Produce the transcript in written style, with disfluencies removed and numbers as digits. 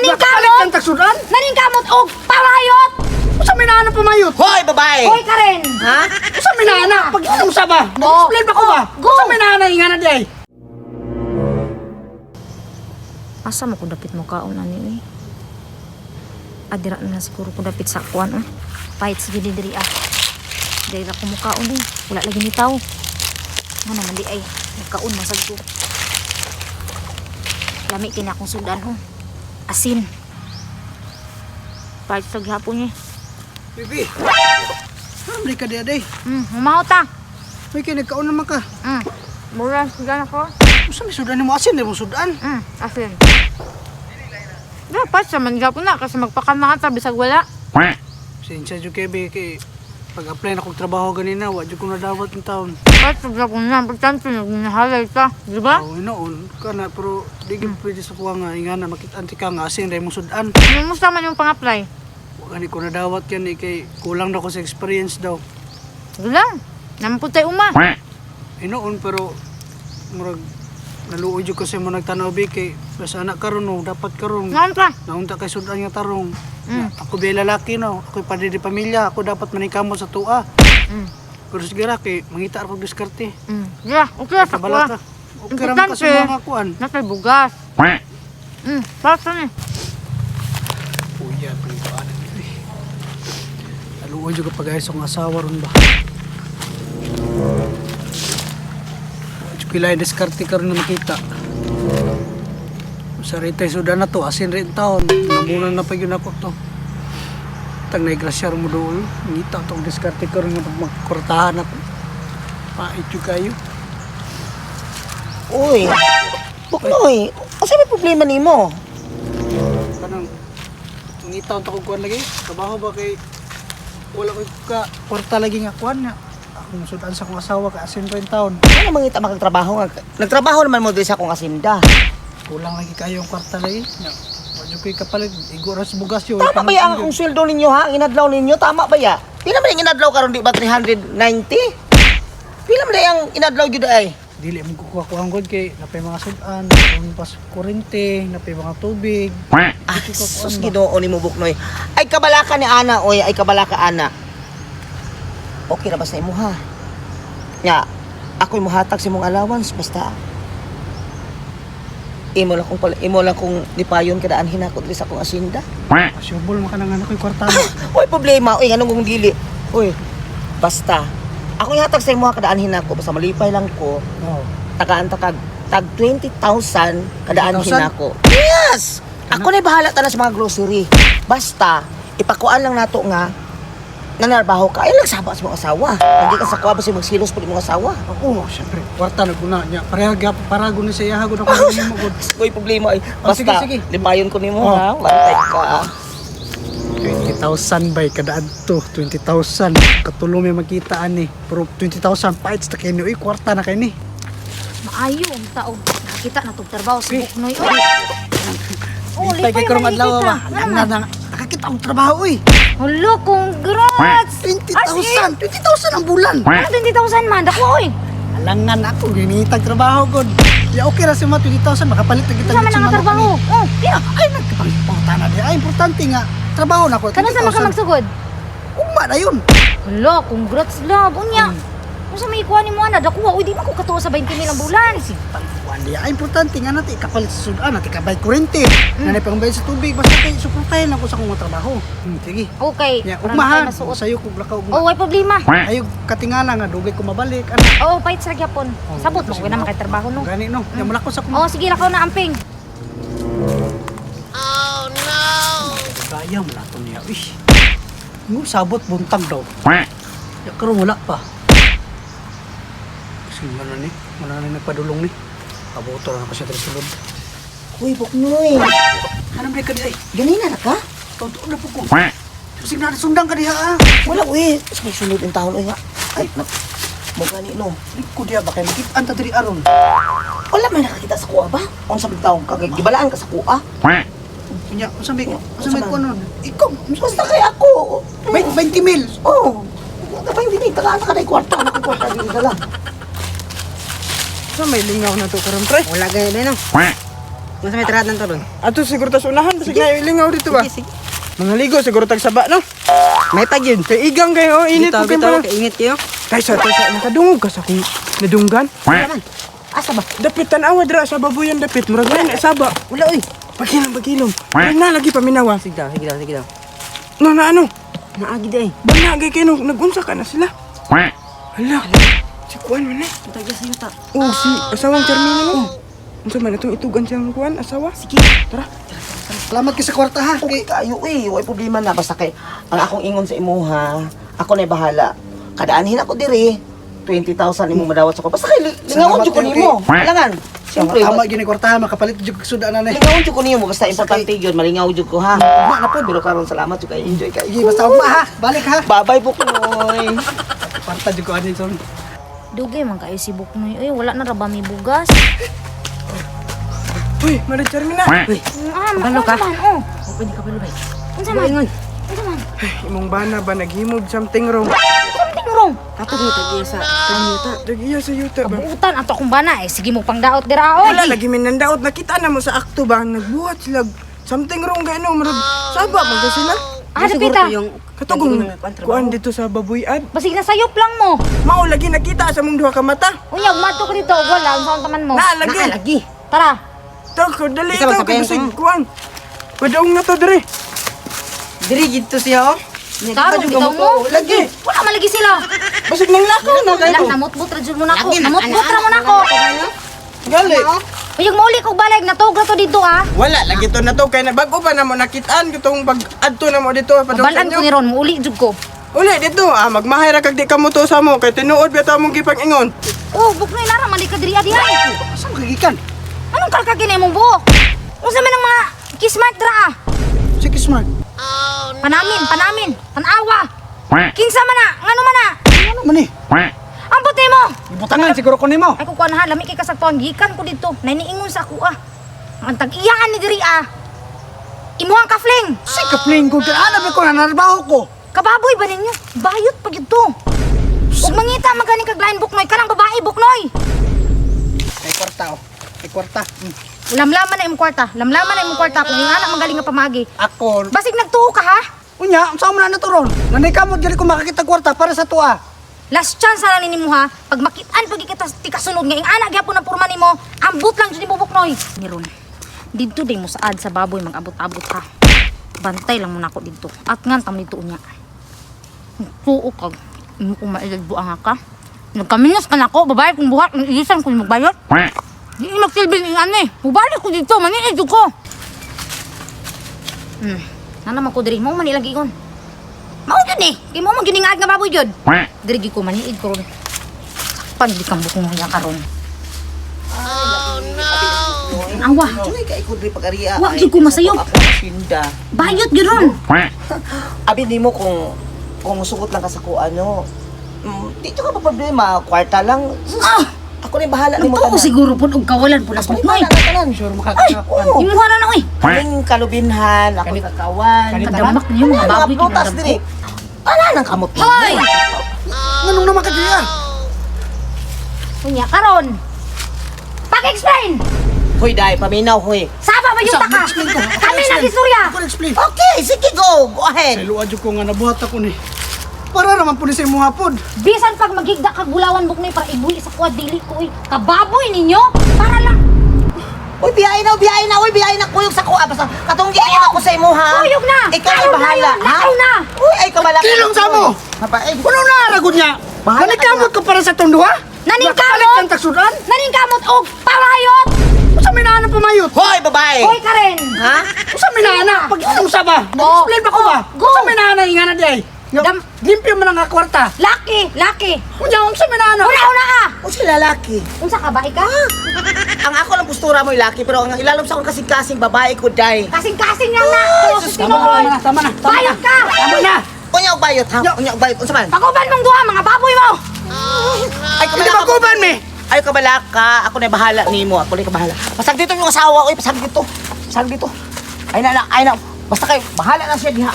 Nakapalit Naningkamot! kang tagsudan? Naningkamot og pamayot! Unsa may naana pamayot? Hoy, babae! Hoy, Karen! Ha? Unsa may naana? Pag sa ba? Oh. Nag-explain pa ko ba? Go. Unsa may naana ingana di ay? Asa mo ko dapit mo kaon ani eh? Adira na siguro ko dapit sa kuan eh. Pahit sige di diri ah. Diri ra ko mukaon eh. Wala lagi ni tao. Nga naman di ay nagkaon masag ko. Lami kini akong sudan oh. Asin. Pahit sa gihapon eh. Bibi. Ano ka di aday? Humaw ta. May kay nagkaon naman ka. Mura sudan ako. Unsa may sudan nimo asin mo sudan? Asin. Dapat sa man gapon na kasi magpakamaka ta bisag wala. Sinsya jud kay bi kay pag-apply na kog trabaho ganina, wa jud ko nadawat ng taon. Dapat sa gapon na importante nagnahalay ta, di ba? Oh, noon kana pero di gyud pwede sa kuha nga ingana makit-an ti ka nga asin ra imong sudan. Kumusta man yung pang-apply? Wa gani ko nadawat yan eh, kay kulang daw ko sa experience daw. Sige lang. Namputay uma. Inoon pero murag naluoy jud kasi mo nagtanaw bi kay basta anak karon no dapat karon Ngaon ka. naunta kay sudan nga tarong. Ako bi lalaki no, ako padre di pamilya, ako dapat manikamot sa tua. Pero sige ra kay mangita ra kog diskarte. Yeah, okay ra sa Kabala kuha. ka. Okay ra man ka sa Importante. mga kuan. Natay bugas. Para ni. Puya pa ni anak eh. Naluoy jud ko pag-ayos akong asawa ron ba. Wa jud ko ilay diskarte karon na makita. Sa ritay sudan na to, asin rin taon. Nabunan na pa yun ako to. Tang naigrasyar mo dool. Ngita to ang diskarte karon nga magkortahan ako. Pait jud kayo. Uy! Buknoy, asa may problema nimo? Kanang ngita unta kog kuan lagi. Trabaho ba kay wala koy ka kwarta lagi nga kuan nga. Akong sudan sa akong asawa kay asin rin taon. Ano mangita makagtrabaho nga? Nagtrabaho naman mo diri sa akong asinda. Kulang lagi kayo ang kwarta lagi. Nya, wa jud koy kapalit. Igo ra sa bugas yo. Tama ba ya ang akong sweldo ninyo ha? Ang inadlaw ninyo, tama ba ya? Pila man ang inadlaw karon di ba 390? Pila man ang inadlaw gyud ay? Dili mo kukuha kuha god kay napay mga sudan, napay pas kurente, napay mga tubig. Ah, sus Ginoo nimo Buknoy. Ay kabalaka ni ana oy, ay kabalaka ana. Okay ra ba sa imo ha? Nya, ako'y muhatag sa imong allowance basta imo lang kong lipayon kada anhin ako diri sa akong asinda. Asyubol man ka nang anak koy kwarta mo. Oy problema, oy nganong kung dili. Oy, basta ako ihatag sa imo ha kada anhin ako basta malipay lang ko. Oh. Tagaan ta kag tag 20,000 kada anhin 20,000? ako. Yes! Ako na bahala ta na sa mga grocery. Basta ipakuan lang nato nga nanarbaho ka ay lang saba sa mong asawa. Hindi ka sa kuha basta magsilos pud imong asawa. Oo, syempre. Kwarta na guna niya. Pareha gyap para guna sa iya gud ako nimo gud. Uy, problema ay. Oh, sige, Basta sige. lipayon ko nimo Oh. ha. Bantay ka. 20,000 bay kada adto, 20,000. Katulo may makita ani. Pero 20,000 pait sa kay ni uy kwarta na kay ni. Maayo ang tao. Nakakita na tog trabaho sa Eh. Buknoy. Oy. Oh, Lipay kay lipay karong man adlaw kita. ba. Alam na na nakakita og trabaho uy. Hala, congrats! 20,000, 20,000 ang bulan. Ano 20,000 man? Dako oy. Alangan ako ginitag trabaho gud. Ya okay ra si ma 20,000 makapalit na kita Unsa man ang trabaho? Oh, Ya, ay nagkapangita na di. Ay importante nga trabaho na ko. Kano sa man ka magsugod? Ugma na yun. Hala, congrats love. Unya. Unsa may ikuha nimo ana? Dako oy, di man ko katuo sa 20 mil ang bulan. Pangkuan di. Ay importante nga nati kapalit sa sudan, nati kabay kurente. Mm. Nanay pangbayad sa tubig basta kay suportahin lang ko sa akong trabaho. Sige. Okay. Ya, para ugma ha. na tayo masuot. Sayo kog lakaw ugma. Oh, way problema. Ayo katingala nga dugay ko mabalik ana. Oh, pait sa gyapon. Oh, Sabot mo ko na makay trabaho no. Gani no. Ya mulako sa akong Oh, sige lakaw na amping. Kaya mo na to niya. Uy. Mo sabot buntag daw. Ya karon wala pa. Kasi mana ni, mana ni nagpadulong ni. Aboto na ako siya diri sulod. Uy, Buknoy. Hanam ka di ay. Ganina ra ka? Totoo na po ko. Sige na sundang ka diha ah. Wala uy. Sa may sunod ang taon uy nga. Ay, na, mo gani no. Di ko diha ba kay makit-an ta diri aron. Wala may nakakita sa kuha ba? Unsa bang taon ka? Gibalaan ka sa kuha? Unya, unsa may Unsa man? kuno? Ikaw, Basta kay ako. 20 mil. Oh. Kapag hindi tagaan ka na kwarta, ano kung kwarta dili dala. Sa may lingaw na to karon pre. Wala gani no. Unsa may tirahan to ron? Ato siguro tas unahan basig na ilingaw dito ba. Sige, sige. Mga ligo siguro tag saba no. May pag yun. Kay igang kayo, oh, init Bitaw, po kayo bitaw, pala. kay init kayo. Kaysa sa nakadungog ka sa kung nadunggan. Wala man. Asa ba? Dapit tan-awa dira sa babuyan dapit murag na saba. Wala oy. Pagilom pagilom. Ay na lagi paminawa. Sige daw, sige daw, sige daw. No na ano? Naagi day. Banagay kayo nung nagunsa ka na sila. Hala. Si Kuan man eh. Tagya sa yuta. Oh, si asawang Charmina no. Unsa man itong itugan siyang kuan asawa? Sige. Tara. Salamat kay sa kwarta ha. Okay kayo eh, way problema na basta kay ang akong ingon sa imuha, ako na bahala. Kadaanhin ako diri. 20,000 imo madawat sa ko. Basta kay lingawon jud ko nimo. Kailangan. Siyempre, Tama gyud ni kwarta ha, makapalit jud kog sudan na ni. lingawan jud ko nimo basta importante gyud malingaw jud ko ha. Ugma na pod pero karon salamat jud kay enjoy kay. Sige, basta ugma ha. Balik ha. Bye-bye Buknoy. Kwarta jud ko ani son. Dugay man kayo si Buknoy. Uy, wala na ra ba may bugas? Uy, Mara Charmina. Uy, Ah, Kabalo ka? unsa man, oh. pwede ka balo bay. Unsa man? Ingon. Unsa man? Ay, imong bana ba naghimog something wrong? Something wrong. Katog mo tagya sa kanyuta. Dagiya sa yuta ba? Buutan ato akong bana eh. Sige mo pangdaot dira oy. Wala lagi min nandaot nakita na mo sa akto ba nagbuhat sila something wrong kay no murag saba man ka sila. Ah, dapita. Katugong kuan dito sa babuyad. Basig na sayop lang mo. Mao lagi nakita sa mong duha ka mata. Unya, umadto ko dito. Wala, unsa taman mo? Na lagi. Naa lagi. Tara. Toko dali Isa ba ito sa kay bayan basig ko? kuan. Padaong na to dire. Diri gidto siya oh. Tarong bitaw mo. Lagi. Wala man lagi sila. Basig nang lakaw na Wala, kayo. namutbot ra jud mo nako. Lagi, Namutbot ra mo nako. Gali. Uyag mauli kog balik natog ra to dito ah. Wala lagi to na to kay na bag-o pa na mo nakitaan katong pag adto na mo dito padong sa Balan ko inyo. ni ron, muuli jud ko. Uli dito ah magmahay ra kag di ka mo to sa mo kay tinuod bitaw mong gipang ingon. Oh, buknoy nara mali ka diri adi ay. Asa man kagikan? Anong kalka gini imong buhok? Unsa man ang mga kiss mark dira ah? Sige smart. Panamin, panamin, tanawa. Kinsa man na, ngano man na? Ano man ni? Ang puti mo. Ibutangan siguro ko nimo. Ay kukuha na ha, lami kay kasagpaon gikan ko dito. Nainiingon sa ako ah. Ang tag-iyaan ni diri ah. Imuhang kafling. Si kapling ko kay ana ba ko na narbaho ko. Kababoy ba ninyo? Bayot pag ito. Ug mangita maganing kag lain buknoy kanang babae buknoy. May kwarta oh. May kwarta. Lamlaman na imong kwarta. Lamlaman na imong kwarta kung ingana magaling nga pamagi. Ako. Basig nagtuo ka ha? Unya, unsa man na to ron? Nanay kamot diri ko makakita kwarta para sa tuwa. Last chance na lang nimo ha. Pag makitaan pag kita tikasunod nga ingana gyapon ang porma nimo, ambot lang jud nimo buknoy. Niron. Didto day mo saad sa baboy mag-abot-abot ha. Bantay lang mo nako didto. At ngan tam didto unya. Tuo kag imo ko mailad buang ka. Nagkaminas ka nako, babae kong buhat, ang ilisan ko yung magbayot. Di ni magsilbing ingani. Mubalik ko dito, maniid ko. Nana man ko diri mo man ilang giingon. Mao gyud ni. Kay mo man gyud nga baboy gyud. Diri gyud ko maniid ko ron. Sakpan gyud kang bukong nga karon. Oh no. Awa, Joy kay ko diri pag-ariya. Wa, jud ko masayop. Ako asinda. bayot gyud ron. Abi nimo kung sugot lang ka sa ko ano. Dito ka pa problema, kwarta lang. Sus, Ah! Ako na yung bahala nimo Nagtuo tanan. siguro pud og kawalan pud Ako as na yung buknoy. bahala na tanan. Sure makakita ko. Oo. Imuha na na oy. Kaming kalubinhan, ako kakawan. Kadamak niyo mga Mga baboy prutas kinadam diri. ko. Ala nang kamot mo. Hoy! Nganong naman ka diri ah? Unya karon. Pag-explain. Hoy dai, paminaw hoy. Saba ba yung taka? Kami nag-istorya. Ako na-explain. Okay, sige go. Go ahead. Sa luwa jud ko nga nabuhat ako ni. Para naman po ni sa imuha pod. Bisan pag magigda kag bulawan buknoy para ibuli sa kuha dili ko oy. Kababoy ninyo para lang Uy, biyahe na, biyahe na, uy, biyahe na kuyog sa kuha. Basta katong giingon ako sa imo ha. Kuyog na! Ikaw ay Karon na bahala, yun! ha? Lakaw na! Uy, ay kabalaka. Kilong sa mo! Hapaig. Kuno na ragod niya. Bahala ka Nanikamot ko para sa tong duha. Naningkamot? Nakapalit kang taksudan. Naningkamot og pamayot. Usa may naana pamayot? Hoy, babae. Hoy Karen. Ha? Usa may naana pag usa ba? Oh. Nag-explain ba ko ba? Go. Usa may naana ingana di ay. Dam- Limpyo man ang kwarta. Laki, laki. Unya unsa may naana? Una una ka. Uy, lalaki. Unsa ka ba ika? Ang ako lang postura mo lalaki, pero ang ilalom sa akong kasing-kasing babae ko, day. Kasing-kasing lang na. Pero sa Tama na, tama na, tama na. Tama Bayot na. ka. Tama na. Unya og bayot ha? Unya og bayot. Unsa man? Paguban mong duha mga baboy mo. Ay, Hindi ba kuban mi? Ay, kabalaka. Ako na bahala nimo. Ako na bahala. Pasag dito yung asawa ko. Pasag dito. Pasag dito. Ay na, na, ay na. Basta kayo, bahala na siya diha.